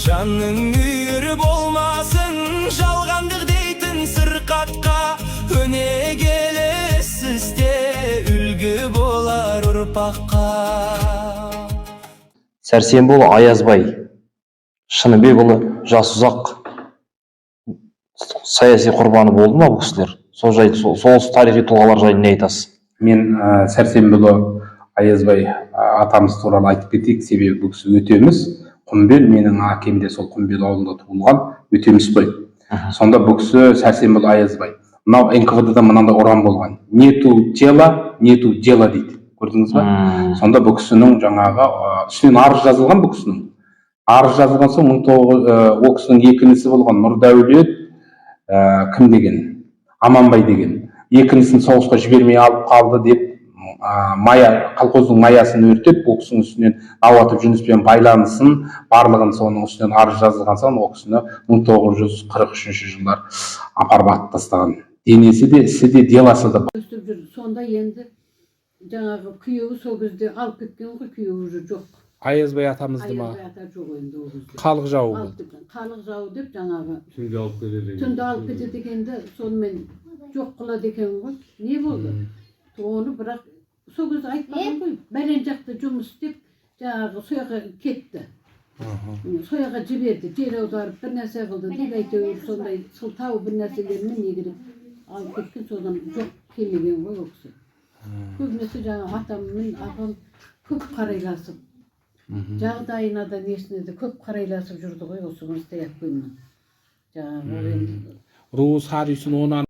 Жаның үйір болмасын жалғандық дейтін сырқатқа. Өнегелі істе үлгі болар ұрпаққа. Сәрсенбіұлы Аязбай Шыныбекұлы Жасұзақ саяси құрбаны болды ма бұл кісілер? Сол жай, сол тарихи тұлғалар жайлы не айтасыз? Мен Сәрсенбіұлы Аязбай атамыз туралы айтып кетейік, себебі бұл кісі Өтеміс, Құмбел, менің әкем де сол Құмбел ауылында туылған, Өтеміс қой. Сонда бұл кісі Сәрсенбіұлы Аязбай, мынау НКВД да мынандай ұран болған: «Нету тела, нету дела», — дейді, көрдіңіз ба? Сонда бұл кісінің жаңағы үстінен арыз жазылған. Бұл кісінің арыз жазылған соң мың тоғыз ол кісінің екі інісі болған, Нұрдәулет, кім деген, Аманбай деген екі інісін соғысқа жібермей алып қалды деп, мая, колхоздың маясын өртеп, бұл кісінің үстінен Науатов Жүніспен байланысын барлығын, соның үстінен арыз жазылған соң, ол кісіні 1943 жылдар апарып атып тастаған. Денесі де, ісі де, делосы да. Өстіп жүр. Сонда енді жаңағы күйеуі сол кезде алып кеткен ғой, күйеуі уже жоқ. Аязбай атамызды ма? Аязбай ата жоқ енді ол кезде. Халық жауы алып болды. кеткен, халық жауы деп жаңағы. Түнде алып кетеді екен. Түнде алып кетеді екен де, сонымен жоқ қылады екен ғой. Не болды оны, бірақ сол кезде айтпаған ғой. Бәлен жақта жұмыс істеп, жаңағы сол жаққа кетті, сол жаққа жіберді, жер аударып бір нәрсе қылды деп, әйтеуір сондай сылтау бір нәрселермен не керек алып кеткен. Содан жоқ, келмеген ғой ол кісі. Көбінесе жаңағы атам мен апам көп қарайласып, жағдайына да, несіне де көп қарайласып жүрді ғой осы Мұстаяқ әпкемнің жаңағы ол енді. Руы Сарүйсін онан.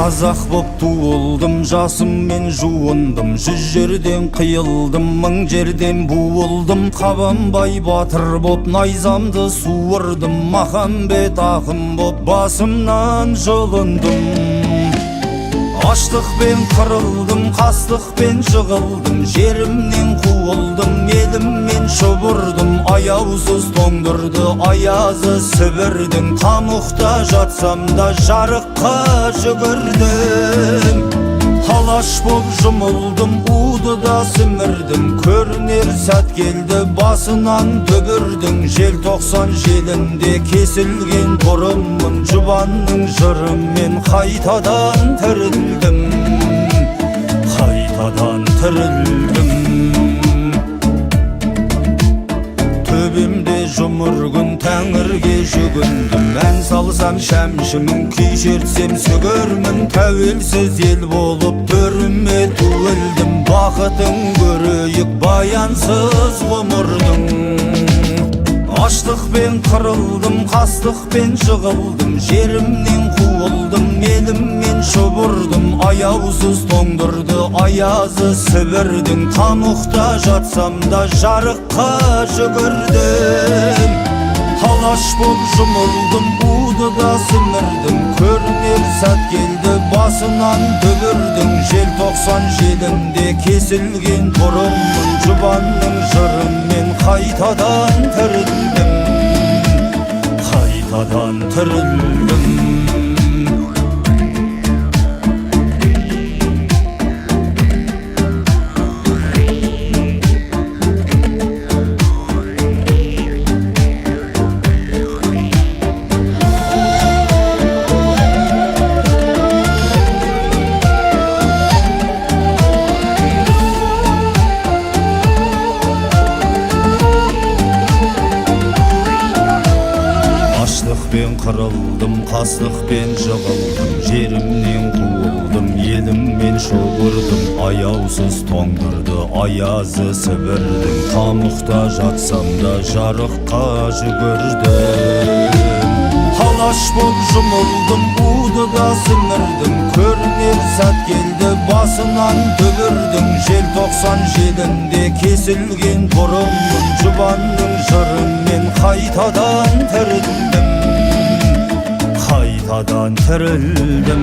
Қазақ боп туылдым, жасыммен жуындым, жүз жерден қиылдым, мың жерден буылдым. Қабанбай батыр боп найзамды суырдым, Махамбет ақын боп басымнан жұлындым. Аштықпен қырылдым, қастықпен жығылдым, жерімнен қуылдым, еліммен шұбырдым. Аяусыз тоңдырды аязы Сібірдің, тамұқта жатсам да жарыққа жүгірдім. Алаш боп жұмылдым, уды да сімірдім, көрінер сәт келді басынан дүбірдің. Желтоқсан желінде кесілген торыммын, Жұбанның жырымен қайтадан тірілдім, қайтадан тірілдім. Төбемде жұмыр күн, тәңірге жүгіндім. Ән салсам шәмшімін, күй шертсем сүгірмін. Тәуелсіз ел болып төріме ту ілдім. Бақытын көрейік баянсыз ғұмырдың. Аштықпен қырылдым, қастықпен жығылдым, жерімнен қуылдым, еліммен шұбырдым. Аяусыз тоңдырды аязы Сібірдің, тамұқта жатсам да жарыққа жүгірдім. Алаш боп жұмылдым, уды да сімірдім, көрінер сәт келді басынан дүбірдің. Желтоқсан желінде кесілген торыммын, Жұбанның жырымен қайтадан тірілдім, қайтадан тірілдім. Аштықпен қырылдым, қастықпен жығылдым, жерімнен қуылдым, еліммен шұбырдым. Аяусыз тоңдырды аязы Сібірдің, тамұқта жатсам да жарыққа жүгірдім. Алаш боп жұмылдым, уды да сімірдім, көрінер сәт келді. Басынан түбірдің желтоқсан желінде кесілген бұрымын. Жұбанның жырымен қайтадан тірілдім, қайтадан тірілдім.